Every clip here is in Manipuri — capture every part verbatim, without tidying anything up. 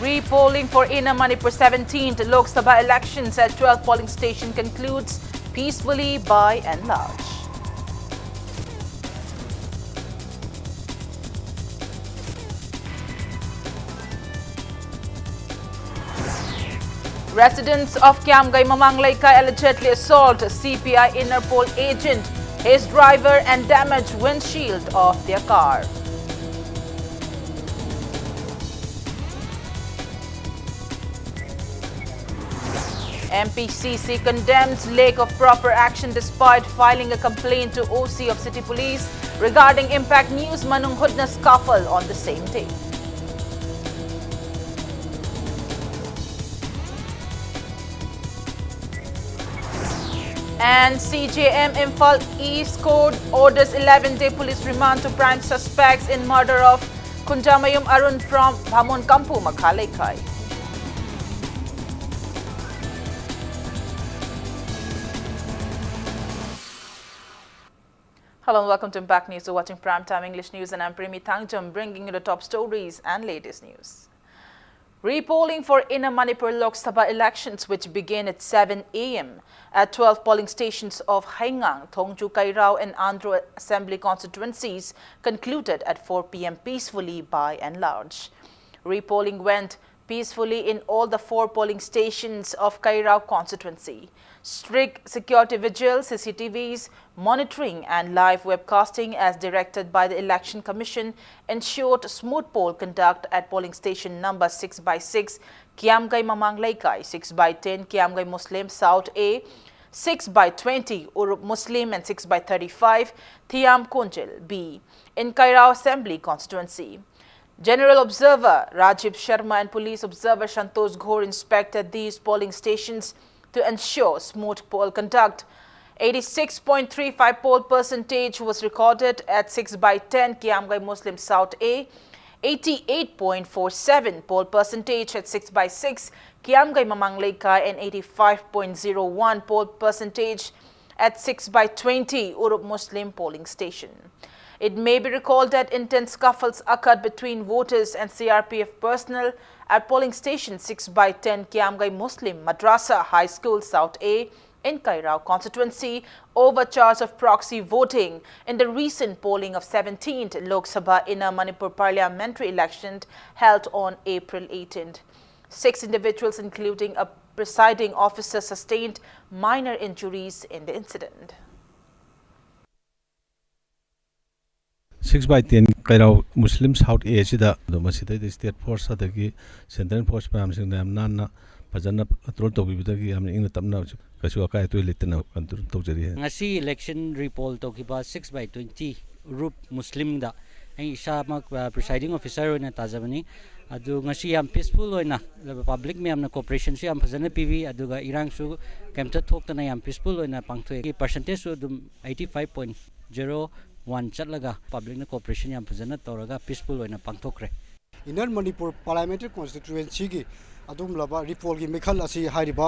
Repolling for Inner Manipur seventeenth Lok Sabha elections at twelve polling station concludes peacefully by and large. Residents of Kiamgai Mamang Leikai allegedly assault C P I Interpol agent, his driver and damage windshield of their car. M P C C condemns lack of proper action despite filing a complaint to O C of City Police regarding Impact News Manunghutna scuffle on the same day. And C J M Imphal East Court orders eleven-day police remand to prime suspects in murder of Khunjamayum Arun from Bhamon Kampu, Makha Leikai. Hello and welcome to Impact News. You're watching Prime Time English News and I'm Premi Thangjam, bringing you the top stories and latest news. Repolling for Inner Manipur Lok Sabha elections, which begin at seven a m at twelve polling stations of Heingang, Thongju Kairao and Andro Assembly constituencies, concluded at four p m peacefully by and large. Repolling went peacefully in all the four polling stations of Kairao constituency. Strict security vigil, C C T Vs, monitoring and live webcasting as directed by the Election Commission ensured smooth poll conduct at polling station number six by six, Kiamgai Mamang Leikai, six by ten, Kiamgai Muslim South A, six by twenty, Urup Muslim, and six by thirty-five, Thiam Kunjil B, in Kairao Assembly constituency. General Observer Rajiv Sharma and Police Observer Santosh Ghor inspected these polling stations to ensure smooth poll conduct. Eighty-six point three five poll percentage was recorded at six by ten Kiamgai Muslim South A, eighty-eight point four seven poll percentage at six by six Kiamgai Mamang Leikai, and eighty-five point zero one poll percentage at six by twenty Urup Muslim polling station. It may be recalled that intense scuffles occurred between voters and C R P F personnel at polling station six by ten Kiamgai Muslim Madrasa High School South A in Kairao constituency over charge of proxy voting in the recent polling of seventeenth Lok Sabha Inner Manipur parliamentary election held on April eighteenth. Six individuals, including a presiding officer, sustained minor injuries in the incident. Six by ten Keirao ꯃꯨꯁꯂꯤꯝ ꯁꯥꯎꯠ ꯑꯦ ꯑꯁꯤꯗ ꯑꯗꯨꯝ ꯃꯁꯤꯗꯩꯗ ꯁ꯭ꯇꯦꯠ ꯐꯣꯔꯁ ꯑꯗꯒꯤ ꯁꯦꯟꯇ꯭ꯔꯦꯜ ꯐꯣꯔꯁ ꯃꯌꯥꯝꯁꯤꯡꯅ ꯌꯥꯝ ꯅꯥꯟꯅ ꯐꯖꯅ ꯄꯦꯇ꯭ꯔꯣꯜ ꯇꯧꯕꯤꯕꯗꯒꯤ ꯌꯥꯝꯅ ꯏꯪꯅ ꯇꯞꯅ ꯀꯩꯁꯨ ꯑꯀꯥꯏ ꯑꯇꯣꯏ ꯂꯩꯇꯅ ꯀꯟꯇ꯭ꯔꯣꯜ ꯇꯧꯖꯔꯤ꯫ ꯉꯁꯤ ꯏꯂꯦꯛꯁꯟ ꯔꯤꯄꯣꯜ ꯇꯧꯈꯤꯕ six by twenty ꯎꯔꯨꯞ ꯃꯨꯁꯂꯤꯝꯗ ꯑꯩ ꯏꯁꯥꯃꯛ ꯄ꯭ꯔꯤꯁꯥꯏꯗꯤꯡ ꯑꯣꯐꯤꯁꯥꯔ ꯑꯣꯏꯅ ꯇꯥꯖꯕꯅꯤ꯫ ꯑꯗꯨ ꯉꯁꯤ ꯌꯥꯝ ꯄꯤꯁꯐꯨꯜ ꯑꯣꯏꯅ ꯄꯕ꯭ꯂꯤꯛ ꯃꯌꯥꯝꯅ ꯀꯣꯑꯣꯄꯔꯦꯁꯟꯁꯨ ꯌꯥꯝ ꯐꯖꯅ ꯄꯤꯕꯤ, ꯑꯗꯨꯒ ꯏꯔꯥꯡꯁꯨ ꯀꯩꯝꯇ ꯊꯣꯛꯇꯅ ꯌꯥꯝ ꯄꯤꯁꯐꯨꯜ ꯑꯣꯏꯅ ꯄꯥꯡꯊꯣꯛꯑꯦ꯫ ꯄꯥꯔꯁꯦꯟꯇꯦꯖꯁꯨ ꯑꯗꯨꯝ eighty five point zero one ꯆꯠꯂꯒ ꯄꯕ꯭ꯂꯤꯛꯅ ꯀꯣꯑꯣꯄꯔꯦꯁꯟ ꯌꯥꯝ ꯐꯖꯅ ꯇꯧꯔꯒ ꯄꯤꯁꯐꯨꯜ ꯑꯣꯏꯅ ꯄꯥꯡꯊꯣꯛꯈ꯭ꯔꯦ꯫ ꯏꯟꯅꯔ ꯃꯅꯤꯄꯨꯔ ꯄꯥꯔꯂꯤꯌꯥꯃꯦꯟꯇꯔꯤ ꯀꯣꯟꯁꯇꯤꯇ꯭ꯌꯨꯑꯦꯟꯁꯤꯒꯤ ꯑꯗꯨꯒꯨꯝꯂꯕ ꯔꯤꯄꯣꯜꯒꯤ ꯃꯤꯈꯜ ꯑꯁꯤ ꯍꯥꯏꯔꯤꯕ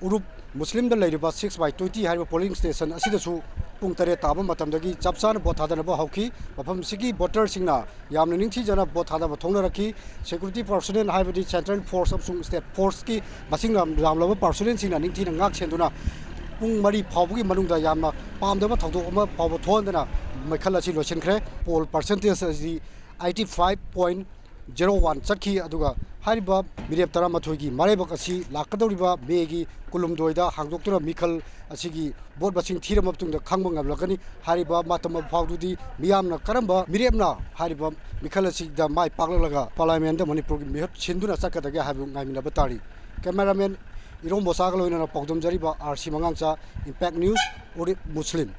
ꯎꯔꯨꯞ ꯃꯨꯁꯂꯤꯝꯗ ꯂꯩꯔꯤꯕ six by twenty ꯍꯥꯏꯔꯤꯕ ꯄꯣꯂꯤꯡ ꯁ꯭ꯇꯦꯁꯟ ꯑꯁꯤꯗꯁꯨ ꯄꯨꯡ ꯇꯔꯦꯠ ꯇꯥꯕ ꯃꯇꯝꯗꯒꯤ ꯆꯞ ꯆꯥꯅ ꯚꯣꯠ ꯊꯥꯗꯅꯕ ꯍꯧꯈꯤ꯫ ꯃꯐꯝꯁꯤꯒꯤ ꯚꯣꯇꯔꯁꯤꯡꯅ ꯌꯥꯝꯅ ꯅꯤꯡꯊꯤꯖꯅ ꯚꯣꯠ ꯊꯥꯗꯕ ꯊꯣꯛꯅꯔꯛꯈꯤ꯫ ꯁꯦꯀ꯭ꯌꯨꯔꯤꯇꯤ ꯄꯥꯔꯁꯣꯅꯦꯜ ꯍꯥꯏꯕꯗꯤ ꯁꯦꯟꯇ꯭ꯔꯦꯜ ꯐꯣꯔꯁ ꯑꯃꯁꯨꯡ ꯁ꯭ꯇꯦꯠ ꯐꯣꯔꯁꯀꯤ ꯃꯁꯤꯡ ꯌꯥꯝ ꯌꯥꯝꯂꯕ ꯄꯥꯔꯁꯣꯅꯦꯜꯁꯤꯡꯅ ꯅꯤꯡꯊꯤꯅ ꯉꯥꯛ ꯁꯦꯟꯗꯨꯅ ꯄꯨꯡ ꯃꯔꯤ ꯐꯥꯎꯕꯒꯤ ꯃꯅꯨꯡꯗ ꯌꯥꯝꯅ ꯄꯥꯝꯗꯕ ꯊꯧꯗꯣꯛ ꯑꯃ ꯐꯥꯎꯕ ꯊꯣꯛꯍꯟꯗꯅ ꯃꯤꯈꯜ ꯑꯁꯤ ꯂꯣꯏꯁꯤꯟꯈ꯭ꯔꯦ꯫ ꯄꯣꯜ ꯄꯥꯔꯁꯦꯟꯇꯦꯖ ꯑꯁꯤ eighty five point zero one ꯆꯠꯈꯤ꯫ ꯑꯗꯨꯒ ꯍꯥꯏꯔꯤꯕ ꯃꯤꯔꯦꯞ ꯇꯔꯥꯃꯥꯊꯣꯏꯒꯤ ꯃꯔꯥꯏꯕꯛ ꯑꯁꯤ ꯂꯥꯛꯀꯗꯧꯔꯤꯕ ꯃꯦꯒꯤ ꯀꯨꯟꯍꯨꯝꯗꯣꯏꯗ ꯍꯥꯡꯗꯣꯛꯇꯨꯅ ꯃꯤꯈꯜ ꯑꯁꯤꯒꯤ ꯚꯣꯠ ꯃꯁꯤꯡ ꯊꯤꯔꯕ ꯃꯇꯨꯡꯗ ꯈꯪꯕ ꯉꯝꯂꯛꯀꯅꯤ꯫ ꯍꯥꯏꯔꯤꯕ ꯃꯇꯝ ꯐꯥꯎꯗꯨꯗꯤ ꯃꯤꯌꯥꯝꯅ ꯀꯔꯝꯕ ꯃꯤꯔꯦꯞꯅ ꯍꯥꯏꯔꯤꯕ ꯃꯤꯈꯜ ꯑꯁꯤꯗ ꯃꯥꯏ ꯄꯥꯛꯂꯛꯂꯒ ꯄꯥꯔꯂꯤꯌꯥꯃꯦꯟꯗ ꯃꯅꯤꯄꯨꯔꯒꯤ ꯃꯤꯍꯨꯠ ꯁꯤꯟꯗꯨꯅ ꯆꯠꯀꯗꯒꯦ ꯍꯥꯏꯕꯗꯨ ꯉꯥꯏꯃꯤꯟꯅꯕ ꯇꯥꯔꯤ꯫ ꯀꯦꯃꯦꯔꯥꯃꯦꯟ ꯏꯔꯣꯝ ꯕꯣꯁꯥꯒ ꯂꯣꯏꯅꯅ ꯄꯥꯎꯗꯝꯖꯔꯤꯕ ꯑꯥꯔ ꯁꯤ ꯃꯉꯥꯡꯆꯥ, ꯏꯝꯄꯦꯛ ꯅ꯭ꯌꯨꯁ, ꯎꯔꯤꯞ ꯃꯨꯁꯂꯤꯝ꯫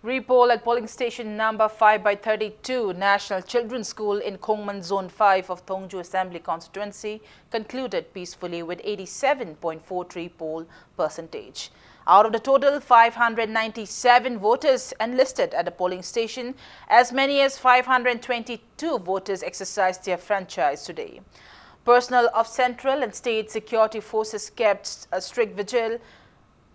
Repoll at polling station number five by thirty-two National Children's School in Khongman, Zone five of Thongju Assembly Constituency concluded peacefully with eighty-seven point four three poll percentage. Out of the total five hundred ninety-seven voters enlisted at the polling station, as many as five hundred twenty-two voters exercised their franchise today. Personnel of central and state security forces kept a strict vigil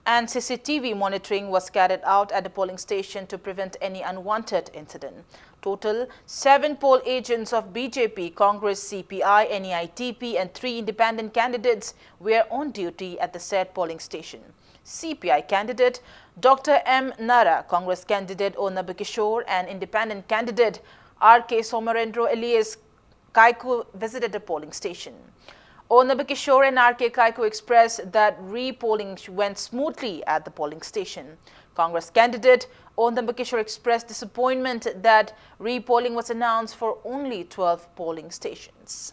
And C C T V monitoring was carried out at the polling station to prevent any unwanted incident. Total seven poll agents of B J P, Congress, C P I, N E I T P, and three independent candidates were on duty at the said polling station. C P I candidate Doctor M Nara, Congress candidate O Nabakishore, and independent candidate R K Somarendro alias Kaiku visited the polling station. O Nabakishore and R K Kaiku expressed that re-polling went smoothly at the polling station. Congress candidate O Nabakishore expressed disappointment that re-polling was announced for only twelve polling stations.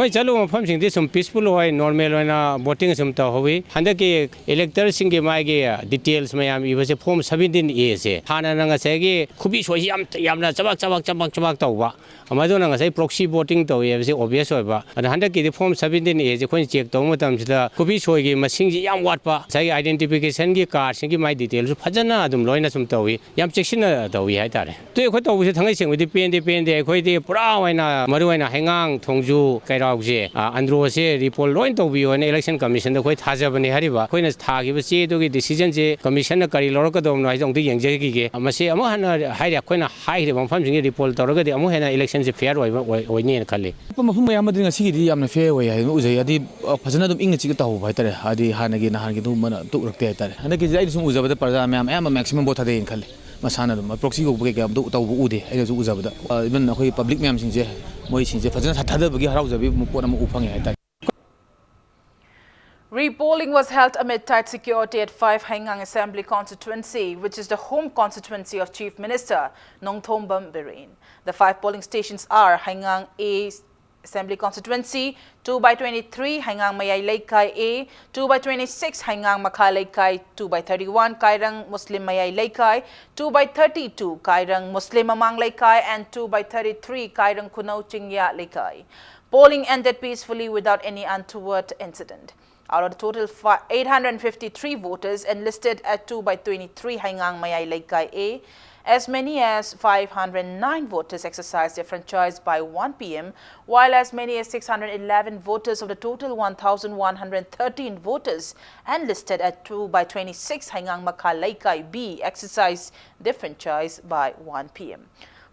ꯑꯩꯈꯣꯏ ꯆꯠꯂꯨꯕ ꯃꯐꯝꯁꯤꯡꯗꯤ ꯁꯨꯝ peaceful ꯑꯣꯏ, normal ꯑꯣꯏꯅ voting ꯁꯨꯝ ꯇꯧꯍꯧꯋꯤ꯫ ꯍꯟꯗꯛꯀꯤ electorꯁꯤꯡꯒꯤ ꯃꯥꯒꯤ details ꯃꯌꯥꯝ ꯏꯕꯁꯦ form seventeen A ꯁꯦ ꯍꯥꯟꯅꯅ ꯉꯁꯥꯏꯒꯤ ꯈꯨꯕꯤ ꯁꯣꯏꯁꯤ ꯌꯥꯝ, ꯌꯥꯝꯅ ꯆꯕꯥꯛ ꯆꯕꯥꯛ ꯆꯕꯥꯛ ꯆꯕꯥꯛ ꯇꯧꯕ, ꯃꯗꯨꯅ ꯉꯁꯥꯏ proxy voting ꯇꯧꯏ ꯍꯥꯏꯕꯁꯤ obvious ꯑꯣꯏꯕ꯫ ꯑꯗ ꯍꯟꯗꯛꯀꯤꯗꯤ form seventeen A ꯁꯦ ꯑꯩꯈꯣꯏꯅ check ꯇꯧꯕ ꯃꯇꯝꯁꯤꯗ ꯈꯨꯕꯤ ꯁꯣꯏꯒꯤ ꯃꯁꯤꯡꯁꯤ ꯌꯥꯝ ꯋꯥꯠꯄ, ꯉꯁꯥꯏꯒꯤ identificationꯒꯤ cardꯁꯤꯡꯒꯤ ꯃꯥꯒꯤ detailꯁꯨ ꯐꯖꯅ ꯑꯗꯨꯝ ꯂꯣꯏꯅ ꯁꯨꯝ ꯇꯧꯏ, ꯌꯥꯝ ꯆꯦꯛꯁꯤꯟꯅ ꯇꯧꯏ ꯍꯥꯏꯇꯥꯔꯦ꯫ ꯑꯗꯨ ꯑꯩꯈꯣꯏ ꯇꯧꯕꯁꯦ ꯊꯥꯡꯉꯩ ꯁꯦꯡꯕꯗꯤ ꯄꯦꯟꯗꯦ, ꯄꯦꯟꯗꯦ꯫ ꯑꯩꯈꯣꯏꯗꯤ ꯄꯨꯔꯥ ꯑꯣꯏꯅ ꯃꯔꯨ ꯑꯣꯏꯅ ꯍꯩꯉꯥꯡ, ꯊꯣꯡꯖꯨ, ꯀꯩꯔꯥꯎꯁꯦ, ꯑ, ꯑꯟꯗ꯭ꯔꯣꯁꯦ re-poll ꯂꯣꯏ ꯇꯧꯕꯤꯌꯣꯅ election commissionꯗ ꯑꯩꯈꯣꯏ ꯊꯥꯖꯕꯅꯦ ꯍꯥꯏꯔꯤꯕ꯫ ꯑꯩꯈꯣꯏꯅ ꯊꯥꯈꯤꯕ ꯆꯦꯗꯨꯒꯤ decisionꯁꯦ commissionꯅ ꯀꯔꯤ ꯂꯧꯔꯛꯀꯗꯕꯅꯣ ꯍꯥꯏꯁꯦ ꯑꯃꯨꯛꯇ ꯌꯦꯡꯖꯈꯤꯒꯦ꯫ ꯃꯁꯤ ꯑꯃꯨꯛ ꯍꯟꯅ ꯍꯥꯏꯔꯤ, ꯑꯩꯈꯣꯏꯅ ꯍꯥꯏꯈ꯭ꯔꯤꯕ ꯃꯐꯝꯁꯤꯡꯁꯦ re-poll ꯇꯧꯔꯒꯗꯤ ꯑꯃꯨꯛ ꯍꯦꯟꯅ electionꯁꯦ fair ꯑꯣꯏꯕ ꯑꯣꯏ-, ꯑꯣꯏꯅꯦꯅ ꯈꯜꯂꯤ꯫ ꯑꯇꯣꯞꯄ ꯃꯐꯝ ꯑꯌꯥꯝꯕꯗꯤ ꯉꯁꯤꯒꯤꯗꯤ ꯌꯥꯝꯅ fair ꯑꯣꯏ ꯍꯥꯏꯅ ꯎꯖꯩ꯫ ꯍꯥꯏꯗꯤ, ꯑ, ꯐꯖꯅ ꯑꯗꯨꯝ ꯏꯪꯅ ꯆꯤꯛꯅ ꯇꯧꯍꯧꯕ ꯍꯥꯏꯇꯥꯔꯦ꯫ ꯍꯥꯏꯗꯤ, ꯍꯥꯟꯅꯒꯤ, ꯅꯍꯥꯟꯒꯤ ꯑꯗꯨꯒꯨꯝꯕꯅ ꯑꯝꯇ ꯎꯔꯛꯇꯦ ꯍꯥꯏꯇꯥꯔꯦ꯫ ꯍꯟꯗꯛꯀꯤꯁꯤꯗꯤ ꯑꯩꯅ ꯁꯨꯝ ꯎꯖꯕꯗ ꯄ꯭ꯔꯖꯥ ꯃꯌꯥꯝ ꯑꯌꯥꯝꯕ maximum vote ꯊꯥꯗꯩꯅ ꯈꯜꯂꯤ꯫ ꯃꯁꯥꯅ ꯑꯗꯨꯝ proxy ꯀꯧꯕ ꯀꯩꯀꯥ ꯑꯝꯇ ꯇꯧꯕ ꯎꯗꯦ ꯑꯩꯅꯁꯨ ꯎꯖꯕꯗ꯫ ꯑ, even ꯑꯩꯈꯣꯏ public ꯃꯌꯥꯝꯁꯤꯡꯁꯦ, ꯃꯣꯏꯁꯤꯡꯁꯦ ꯐꯖꯅ ꯊꯥꯗꯕꯒꯤ ꯍꯔꯥꯎꯖꯕꯒꯤ ꯄꯣꯠ ꯑꯃ ꯎ ꯐꯪꯉꯦ ꯍꯥꯏꯇꯥꯔꯦ꯫ Repolling was held amid tight security at five Haigang Assembly Constituency, which is the home constituency of Chief Minister Nongthombam Biren. The five polling stations are Haigang A Assembly Constituency, two by twenty-three Haigang Mayai Leikai A, two by twenty-six Haigang Makha Leikai, two by thirty-one Kairang Muslim Mayai Leikai, two by thirty-two Kairang Muslim Mamang Leikai, and two by thirty-three Kairang Khunau Chingya Leikai. Polling ended peacefully without any untoward incident. Out of the total fi- eight hundred fifty-three voters enlisted at two by twenty-three Haingang Mayai Leikai A, as many as five hundred nine voters exercised their franchise by one p m, while as many as six hundred eleven voters of the total one thousand one hundred thirteen voters enlisted at two by twenty-six Haingang Makha Leikai B exercised their franchise by one p m.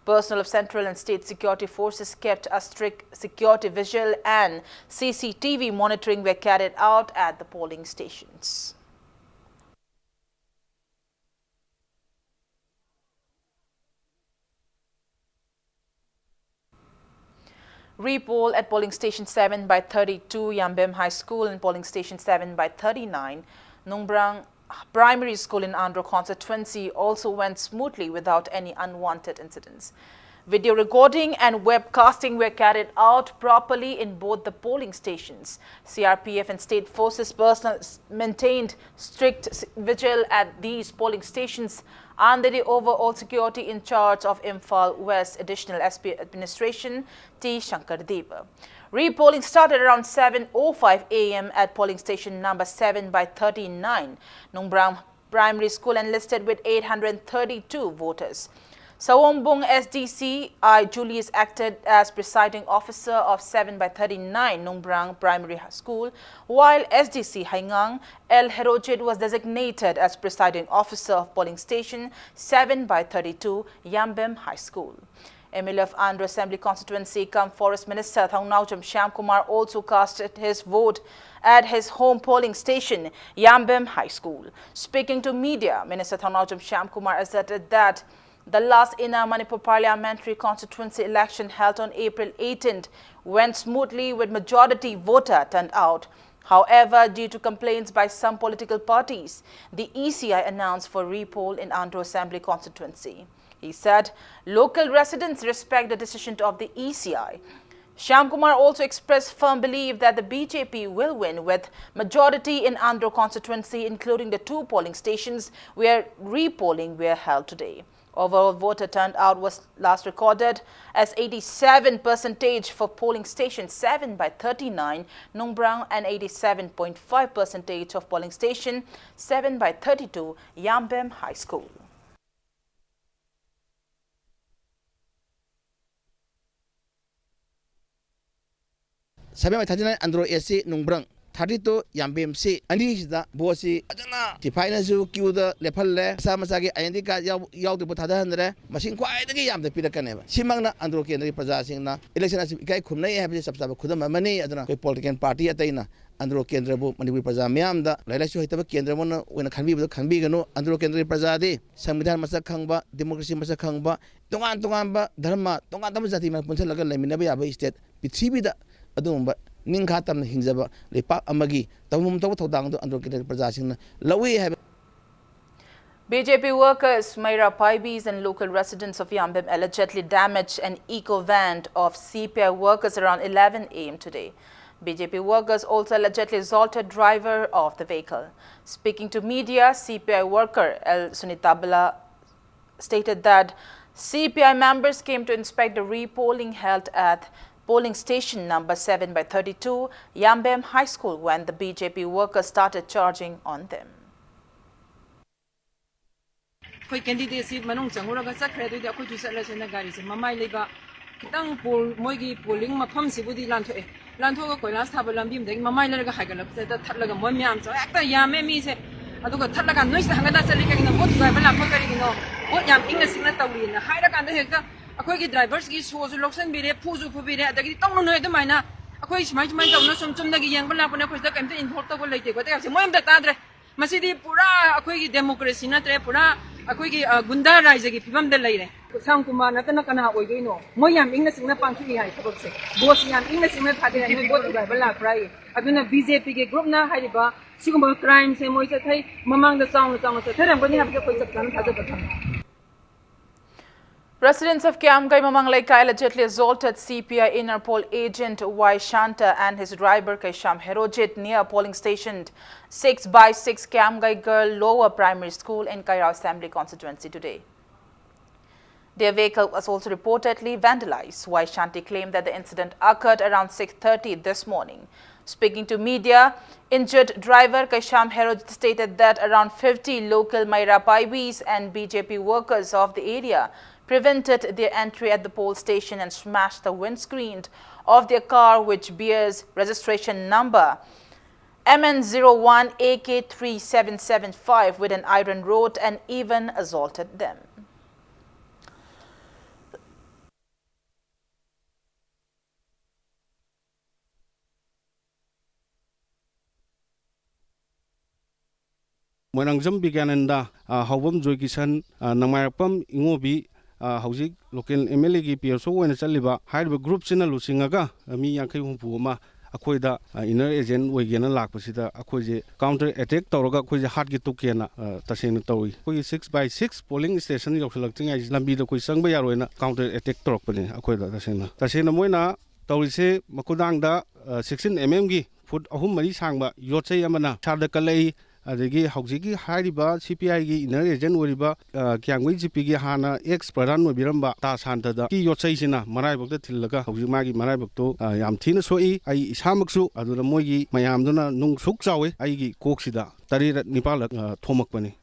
Personnel of central and state security forces kept a strict security vigil and C C T V monitoring were carried out at the polling stations. Repoll at polling station seven by thirty-two Yambem High School and polling station seven by thirty-nine Nungbrang Primary School in Andro constituency also went smoothly without any unwanted incidents. Video recording and webcasting were carried out properly in both the polling stations. C R P F and state forces personnel s- maintained strict s- vigil at these polling stations under the overall security in charge of Imphal West Additional S P Administration T Shankar Deva. Repolling started around seven oh five a m at polling station number seven by thirty-nine Nungbrang Primary School enlisted with eight hundred thirty-two voters. Sawombung S D C I Julius acted as presiding officer of seven by thirty-nine Nungbrang Primary School, while S D C Haingang L Herojit was designated as presiding officer of polling station seven by thirty-two Yambem High School. M L A of Andro Assembly Constituency cum Forest Minister Thongnaojam Shyamkumar also casted his vote at his home polling station, Yambem High School. Speaking to media, Minister Thongnaojam Shyamkumar asserted that the last Inner Manipur Parliamentary Constituency election held on April eighteenth went smoothly with majority voter turnout. However, due to complaints by some political parties, the E C I announced for repoll in Andro Assembly Constituency. He said local residents respect the decision of the E C I. Shyamkumar also expressed firm belief that the B J P will win with majority in Andro constituency, including the two polling stations where repolling were held today. Overall voter turnout was last recorded as eighty-seven percentage for polling station seven by thirty-nine, Nungbrang, and eighty-seven point five percentage of polling station seven by thirty-two, Yambem High School. Seven by thirty-nine Andro A C Nungbrang, thirty-two Yambem C ꯑꯅꯤꯁꯤꯗ vote ꯁꯤ ꯐꯖꯅ ꯁꯤꯐꯥꯏꯅꯁꯨ queue ꯗ ꯂꯦꯞꯍꯜꯂꯦ꯫ ꯃꯁꯥ ꯃꯁꯥꯒꯤ identity card ꯌꯥꯎ-, ꯌꯥꯎꯗ꯭ꯔꯤꯕ ꯊꯥꯗꯍꯟꯗ꯭ꯔꯦ꯫ ꯃꯁꯤꯡ ꯈ꯭ꯋꯥꯏꯗꯒꯤ ꯌꯥꯝꯅ ꯄꯤꯔꯛꯀꯅꯦꯕ꯫ ꯁꯤꯃꯛꯅ ꯑꯟꯗ꯭ꯔꯣ ꯀꯦꯟꯗ꯭ꯔꯒꯤ ꯄ꯭ꯔꯖꯥꯁꯤꯡꯅ election ꯑꯁꯤ ꯏꯀꯥꯏ ꯈꯨꯝꯅꯩ ꯍꯥꯏꯕꯁꯤ ꯆꯞ ꯆꯥꯕ ꯈꯨꯗꯝ ꯑꯃꯅꯤ꯫ ꯑꯗꯨꯅ ꯑꯩꯈꯣꯏ political party ꯑꯇꯩꯅ ꯑꯟꯗ꯭ꯔꯣ ꯀꯦꯟꯗ꯭ꯔꯕꯨ ꯃꯅꯤꯄꯨꯔꯤ ꯄ꯭ꯔꯖꯥ ꯃꯤꯌꯥꯝꯗ ꯂꯥꯏꯔꯤꯛ ꯂꯥꯏꯁꯨ ꯍꯩꯇꯕ ꯀꯦꯟꯗ꯭ꯔ ꯑꯃ ꯑꯣꯏꯅ ꯈꯟꯕꯤꯕꯗꯨ ꯈꯟꯕꯤꯒꯅꯨ꯫ ꯑꯟꯗ꯭ꯔꯣ ꯀꯦꯟꯗ꯭ꯔꯒꯤ ꯄ꯭ꯔꯖꯥꯗꯤ ꯁꯪꯕꯤꯙꯥꯟ ꯃꯁꯛ ꯈꯪꯕ, democracy ꯃꯁꯛ ꯈꯪꯕ, ꯇꯣꯉꯥꯟ ꯇꯣꯉꯥꯟꯕ ꯙꯔꯃ, ꯇꯣꯉꯥꯟ ꯇꯣꯉꯥꯟꯕ ꯖꯥꯇꯤ ꯃꯌꯥꯝ ꯄꯨꯟꯁꯤꯜꯂꯒ ꯂꯩꯃꯤꯟꯅꯕ ꯌꯥꯕ state, ꯄ꯭ꯔꯤꯊꯤꯕꯤꯗ ꯑꯗꯨꯒꯨꯝꯕ ꯅꯤꯡꯈꯥ ꯇꯝꯅ ꯍꯤꯡꯖꯕ ꯂꯩꯄꯥꯛ ꯑꯃꯒꯤ ꯇꯧꯐꯝ ꯊꯣꯛꯄ ꯊꯧꯗꯥꯡꯗꯨ ꯑꯟꯗ꯭ꯔꯣ ꯀꯦꯟꯗ꯭ꯔꯒꯤ ꯄ꯭ꯔꯖꯥꯁꯤꯡꯅ ꯂꯧꯏ ꯍꯥꯏꯕ꯫ B J P workers Meira Paibis and local residents of Yambem allegedly damaged an eco van of C P I workers around eleven A M today. B J P workers also allegedly assaulted driver of the vehicle. Speaking to media, C P I worker L Sunitabala stated that C P I members came to inspect the repolling held at polling station number seven by thirty-two, Yambem High School, when the B J P workers started charging on them. ꯑꯩꯈꯣꯏ candidate ꯁꯤ ꯃꯅꯨꯡ ꯆꯪꯉꯨꯔꯒ ꯆꯠꯈ꯭ꯔꯦ꯫ ꯑꯗꯨꯗꯤ ꯑꯩꯈꯣꯏꯁꯨ ꯆꯠꯂꯁꯦꯅ ꯒꯥꯔꯤꯁꯦ ꯃꯃꯥꯏ ꯂꯩꯕ ꯈꯤꯇꯪ ꯄꯣꯜ-, ꯃꯣꯏꯒꯤ polling ꯃꯐꯝꯁꯤꯕꯨꯗꯤ ꯂꯥꯟꯊꯣꯛꯑꯦ꯫ ꯂꯥꯟꯊꯣꯛꯑꯒ ꯀꯣꯏꯂꯥꯁ ꯊꯥꯕ ꯂꯝꯕꯤ ꯑꯃꯗꯒꯤ ꯃꯃꯥꯏ ꯂꯩꯔꯒ ꯍꯥꯏꯒꯠꯂꯛꯄꯁꯤꯗ ꯊꯠꯂꯒ ꯃꯣꯏ ꯃꯌꯥꯝꯁꯦ ꯍꯦꯛꯇ ꯌꯥꯝꯃꯦ ꯃꯤꯁꯦ꯫ ꯑꯗꯨꯒ ꯊꯠꯂꯀꯥꯟꯗ "ꯅꯣꯏꯁꯤꯗ ꯍꯪꯒꯠꯇ ꯆꯠꯂꯤ ꯀꯩꯒꯤꯅꯣ? ꯚꯣꯠ ꯊꯨꯒꯥꯏꯕ ꯂꯥꯛꯄ ꯀꯔꯤꯒꯤꯅꯣ? ꯚꯣꯠ ꯌꯥꯝ ꯏꯪꯅ ꯆꯤꯛꯅ ꯇꯧꯔꯤꯅ" ꯍꯥꯏꯔꯀꯥꯟꯗ ꯍꯦꯛꯇ ꯑꯩꯈꯣꯏꯒꯤ driverꯁꯤꯒꯤ ꯁꯣꯁꯨ ꯂꯧꯁꯟꯕꯤꯔꯦ, ꯐꯨꯁꯨ ꯐꯨꯕꯤꯔꯦ, ꯑꯗꯒꯤꯗꯤ "ꯇꯧꯅꯨ ꯅꯣꯏ ꯑꯗꯨꯃꯥꯏꯅ, ꯑꯩꯈꯣꯏ ꯁꯨꯃꯥꯏ ꯁꯨꯃꯥꯏꯅ ꯇꯧꯅ ꯁꯨꯝ ꯆꯨꯝꯅꯒꯤ ꯌꯦꯡꯕ ꯂꯥꯛꯄꯅꯦ, ꯑꯩꯈꯣꯏ ꯁꯤꯗ ꯀꯩꯝꯇ involve ꯇꯧꯕ ꯂꯩꯇꯦꯀꯣ" ꯍꯥꯏꯕꯁꯦ ꯃꯣꯏ ꯑꯝꯇ ꯇꯥꯗ꯭ꯔꯦ꯫ ꯃꯁꯤꯗꯤ ꯄꯨꯔꯥ ꯑꯩꯈꯣꯏꯒꯤ democracy ꯅꯠꯇ꯭ꯔꯦ, ꯄꯨꯔꯥ ꯑꯩꯈꯣꯏꯒꯤ, ꯑ, ꯒꯨꯟꯗꯥ ꯔꯥꯏꯖꯒꯤ ꯐꯤꯕꯝꯗ ꯂꯩꯔꯦ꯫ ꯁ꯭ꯌꯥꯝ ꯀꯨꯃꯥꯔ ꯅꯠꯇꯅ ꯀꯅꯥ ꯑꯣꯏꯗꯣꯏꯅꯣ? ꯃꯣꯏ ꯌꯥꯝ ꯏꯪꯅ ꯆꯤꯛꯅ ꯄꯥꯡꯊꯣꯛꯏ ꯍꯥꯏ ꯊꯕꯛꯁꯦ꯫ ꯚꯣꯠꯁꯤ ꯌꯥꯝ ꯏꯪꯅ ꯆꯤꯛꯅ ꯊꯥꯗꯩ ꯍꯥꯏ, ꯅꯣꯏ ꯚꯣꯠ ꯊꯨꯒꯥꯏꯕ ꯂꯥꯛꯄ꯭ꯔꯥ ꯍꯥꯏꯌꯦ꯫ ꯑꯗꯨꯅ B J Pꯒꯤ groupꯅ ꯍꯥꯏꯔꯤꯕ ꯁꯤꯒꯨꯝꯕ crimeꯁꯦ ꯃꯣꯏ ꯆꯠꯊꯩ, ꯃꯃꯥꯡꯗ ꯆꯥꯎꯅ ꯆꯥꯎꯅ ꯆꯠꯊꯔꯝꯒꯅꯤ ꯍꯥꯏꯕꯁꯦ ꯑꯩꯈꯣꯏ ꯆꯞ ꯆꯥꯅ ꯊꯥꯖꯕ ꯊꯝꯃꯤ꯫ Residents of Kiamgai Mamang Leikai allegedly assaulted C P I Interpol agent Y Shanta and his driver Kaisham Herojit near polling station six by six Kiamgai Girl Lower Primary School in Kairao Assembly Constituency today. Their vehicle was also reportedly vandalized. Waishanti claimed that the incident occurred around six thirty this morning. Speaking to media, injured driver Kaisham Herod stated that around fifty local Maira Paibis and B J P workers of the area prevented their entry at the poll station and smashed the windscreen of their car, which bears registration number M N zero one A K three seven seven five, with an iron rod and even assaulted them. ꯃꯣꯏꯔꯥꯡꯖꯝ ꯕꯤꯒ꯭ꯌꯥꯅꯟꯗ, ꯑ, ꯍꯥꯎꯕꯝ ꯖꯣꯏꯀꯤꯁꯟ, ꯑ, ꯅꯃꯥꯏꯔꯛꯄꯝ ꯏꯉꯣꯕꯤ, ꯑ, ꯍꯧꯖꯤꯛ local M L A ꯒꯤ P S O ꯑꯣꯏꯅ ꯆꯠꯂꯤꯕ ꯍꯥꯏꯔꯤꯕ group ꯁꯤꯅ ꯂꯨꯆꯤꯡꯉꯒ, ꯑ, ꯃꯤ ꯌꯥꯡꯈꯩ ꯍꯨꯝꯐꯨ ꯑꯃ ꯑꯩꯈꯣꯏꯗ, ꯑ, inner agent ꯑꯣꯏꯒꯦꯅ ꯂꯥꯛꯄꯁꯤꯗ ꯑꯩꯈꯣꯏꯁꯦ counter attack ꯇꯧꯔꯒ ꯑꯩꯈꯣꯏꯁꯦ ꯍꯥꯠꯀꯦ ꯇꯨꯞꯀꯦꯅ, ꯑ, ꯇꯁꯦꯡꯅ ꯇꯧꯏ꯫ ꯑꯩꯈꯣꯏꯒꯤ six by six polling station ꯌꯧꯁꯤꯜꯂꯛꯇ꯭ꯔꯤꯉꯩꯁꯤ ꯂꯝꯕꯤꯗ ꯑꯩꯈꯣꯏ ꯆꯪꯕ ꯌꯥꯔꯣꯏꯅ counter attack ꯇꯧꯔꯛꯄꯅꯦ ꯑꯩꯈꯣꯏꯗ꯫ ꯇꯁꯦꯡꯅ, ꯇꯁꯦꯡꯅ ꯃꯣꯏꯅ ꯇꯧꯔꯤꯁꯦ ꯃꯈꯨꯗꯥꯡꯗ, ꯑ, sixteen M M ꯒꯤ foot ꯑꯍꯨꯝ ꯃꯔꯤ ꯁꯥꯡꯕ ꯌꯣꯠꯆꯩ ꯑꯃꯅ ꯏꯁꯥꯗ ꯀꯜꯂꯛꯏ꯫ ꯑꯗꯒꯤ ꯍꯧꯖꯤꯛꯀꯤ ꯍꯥꯏꯔꯤꯕ C P I ꯒꯤ inner agent ꯑꯣꯏꯔꯤꯕ, ꯑ, ꯀꯤꯌꯥꯝꯒꯩ G P ꯒꯤ ꯍꯥꯟꯅ ex ꯄ꯭ꯔꯙꯥꯟ ꯑꯣꯏꯕꯤꯔꯝꯕ ꯇꯥ ꯁꯥꯟꯇꯗ ꯀꯤ ꯌꯣꯠꯆꯩꯁꯤꯅ ꯃꯔꯥꯏꯕꯛꯇ ꯊꯤꯜꯂꯒ ꯍꯧꯖꯤꯛ ꯃꯥꯒꯤ ꯃꯔꯥꯏꯕꯛꯇꯨ, ꯑ, ꯌꯥꯝ ꯊꯤꯅ ꯁꯣꯛꯏ꯫ ꯑꯩ ꯏꯁꯥꯃꯛꯁꯨ ꯑꯗꯨꯗ ꯃꯣꯏꯒꯤ ꯃꯌꯥꯝꯗꯨꯅ ꯅꯨꯡ ꯁꯨꯛ ꯆꯥꯎꯏ꯫ ꯑꯩꯒꯤ ꯀꯣꯛꯁꯤꯗ ꯇꯔꯦꯠꯔꯛ ꯅꯤꯄꯥꯜꯂꯛ, ꯑ, ꯊꯣꯝꯃꯛꯄꯅꯤ꯫